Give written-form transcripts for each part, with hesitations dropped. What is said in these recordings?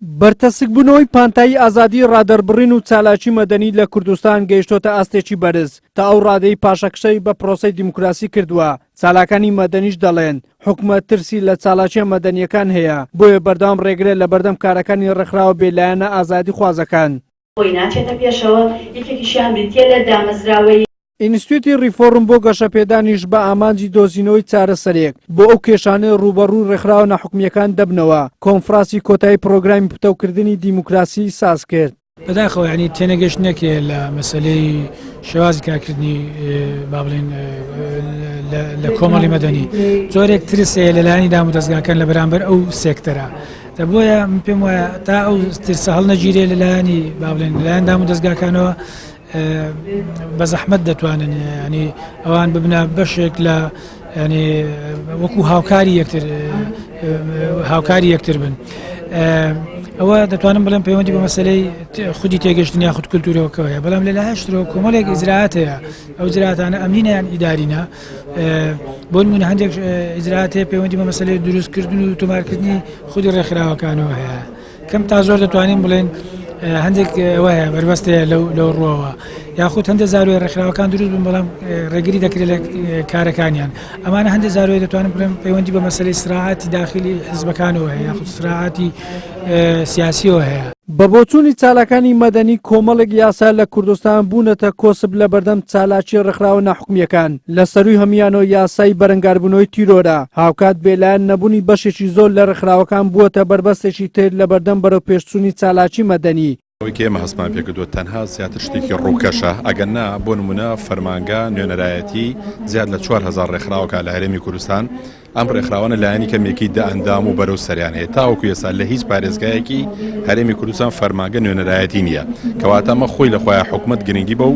بەرتەسکبوونەوەی پانتایی ئازادی ڕادەربڕین و چالاکی مەدەنی لە کوردستان گەیشتۆتە ئاستێکی بەرز تا ئەو ڕادەی پاشەکشەی بە پرۆسەی دیموکراسی کردووە، چالاکانی مەدەنیش دەڵێن، حکومەت ترسی لە چالاکییە مەدەنییەکان هەیە، بۆیە بەردەوام ڕێگرە لەبەردەم کارەکانی ڕێکخراوە بێلایەنە ئازادیخوازەکان. خۆی ناچێتە پێشەوە، یەکێکیشیان بریتییە لە دامەزراوەیی. ئینستیتوتی ڕیفۆرم بۆ گەشەپێدانیش بە ئامانجی دۆزینەوەی چارەسەرێک بۆ ئەو کێشانەی ڕووبەڕووی ڕێکخراوە ناحکومییەکان دەبنەوە، کۆنفراسی کۆتایی پڕۆگرامی پتەوکردنی دیموکراسی سازکرد. بەداخەوە یانی تێنەگەشتنێک هەیە لە مەسەلەی شێوازی کارکردنی با بڵێین لە کۆمەڵی مەدەنی جۆرێک ترس هەیە لەلایەنی دامودەزگاکان لە بەرامبەر ئەو سێکتەرە دە بۆیە من پێم وایە تا ئەو ترسە هەڵنەگیرێ لەلایەنی با بڵێن لەلایەن دامودەزگاکانەوە بە زەحمەت دەتوانن ینی ئەوان ببنە بەشێک لە ینی وەکو هاوکاری یەکتر هاوکاری یەکتر بن. ئەوە دەتوانم بڵێم پەیوەندی بە مەسلەی خودی تێگەشتن یاخود کولتورەوەکەوە هەیە بەڵام لە لایەشترەوە کۆمەڵێک ئیجرات هەیە ئەو ئیجراتانە ئەمنینیان ئیدارینە بۆ نمونە هەندێک ئیجرات هەیە پەیوەندی بە مەسلەی دروستکردن و تۆمارکردنی خودی ڕێکخراوەکانەوە هەیە کەم تا زۆر دەتوانین بڵێن هەندێک ئەوە هەیە بەربەست هەیە لەو لەو ڕووەوە یاخود هەندێک زاروێ ڕێکخراوەکان دروست بن بەڵام ڕێگری دەکرێت لە کارەکانیان ئەمانە هەندێک زاروێ دەتوانم بڵێم پەیوەندی بە مەسەلەی سراعاتی داخلی حزبەکانەوە هەیە یاخود سراعاتی سیاسیەوە هەیە. بە بۆچوونی چالاکانی مەدەنی کۆمەڵێک یاسا لە کوردستان بوونەتە کۆسپ لە بەردەم چالاکی ڕێکخراوە ناحکومییەکان، لە سەرووی هەموویانەوە یاسای بەرەنگاربوونەوەی تیرۆرە، هاوکات بێلایەن نەبوونی بەشێکی زۆر لە ڕێکخراوەکان بووەتە بەربەستێکی تر لەبەردەم بەرەوپێشچوونی چالاکی مەدەنی. ئەوەی کە ئێمە هەستمان پێکردووە تەنها زیاتر شتێکی ڕووکەشە، ئەگەر نا بۆ نموونە فەرمانگە نوێنەرایەتی زیاد لە 4000 ڕێکخراوەکە لە هەرێمی کوردستان، ئەم ڕێکخراوانە لایەنی کەم یەکی دە ئەندام و بەرەو سەریان هەیە، تاوەکو ئێستا لە هیچ پارێزگایەکی هەرێمی کوردستان فەرمانگە نوێنەرایەتی نییە، کەواتە ئەمە خۆی لە خۆیا حکومەت گرنگی بەو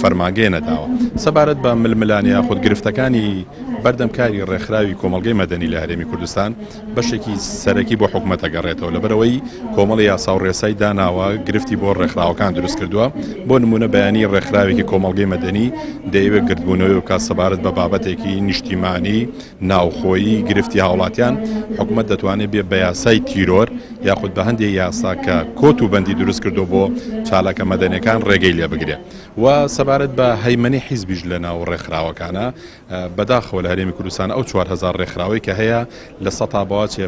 فەرمانگەیە نەداوە. سەبارەت بە ململانێ یاخود گرفتەکانی بەردەم کاری ڕێکخراوی کۆمەڵگەی مەدەنی لە هەرێمی کوردستان، بەشێکی سەرەکی بۆ حکومەت ئەگەڕێتەوە، لەبەرئەوەی کۆمەڵی یاسا و ڕێسای داناوە گرفتی بۆ ڕێکخراوەکان دروست کردووە، بۆ نموونە بەیانی ڕێکخراوێکی کۆمەڵگەی مەدەنی دەیەوێت گردبوونەوەی بکات سەبارەت بە بابەتێکی نیشتیمانی ناوخۆیی گرفتی هاوڵاتیان، حکومەت دەتوانێت بێ بە یاسای تیرۆر یاخود بە هەندێک یاسا کە کۆت و بەندی دروست کردووە بۆ چالاکە مەدەنیەکان ڕێگەی لێ بگرێ و سەبارەت بە هەیمەنەی حیزبیش لەناو ڕێکخراوەکانە بەداخەوە لە هەرێمی کوردستان ئەو 4000 ڕێکخراوەی کە هەیە لە سەتا بەواچێ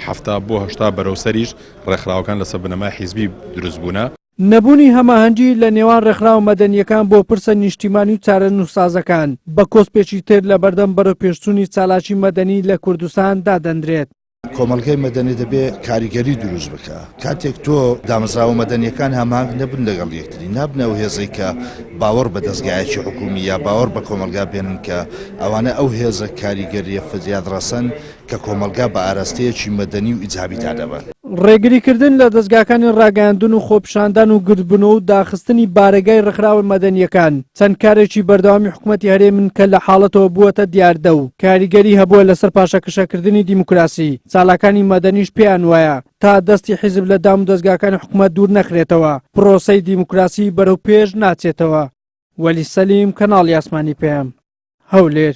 70 بۆ 80 بەرەو سەریش ڕێکخراوەکان لەسەر بنەمای حیزبی دروست بوونە. نەبوونی هەماهەنگی لە نێوان ڕێکخراوە مەدەنییەکان بۆ پرسە نیشتیمانی و چارەنووسسازەکان، بە کۆسپێکی تر لەبەردەم بەرەوپێشچوونی چالاکی مەدەنی لە کوردستان دادەنرێت. کۆمەڵگەی مەدەنی دەبێ کاریگەری دروست بکا. کاتێک تۆ دامەزراوە مەدەنییەکان هەماهەنگ نەبن لەگەڵ یەکتری، نابنە ئەو هێزەی کە باوەڕ بە دەزگایەکی حکوومی یا باوەڕ بە کۆمەڵگا بێنن کە ئەوانە ئەو هێزە کاریگەرییە فریادڕەسەن کە کۆمەڵگا بە ئاراستەیەکی مەدەنی و ئیجابیدا دەبەن. ڕێگریکردن لە دەزگاکانی ڕاگەیاندن و خۆپیشاندان و گردبوونەوە و داخستنی بارەگای ڕێکخراوە مەدەنییەکان چەند کارێکی بەردەوامی حکومەتی هەرێمن کە لە حاڵەتەوە بووەتە دیاردە و کاریگەری هەبووە لەسەر پاشەکشەکردنی دیموکراسی، چالاکانی مەدەنیش پێیان وایە تا دەستی حیزب لە دامودەزگاکانی حکومەت دوور نەخرێتەوە پرۆسەی دیموکراسی بەرەو پێش ناچێتەوە. وەلی سەلیم، کەناڵی ئاسمانی پەیام، هەولێر.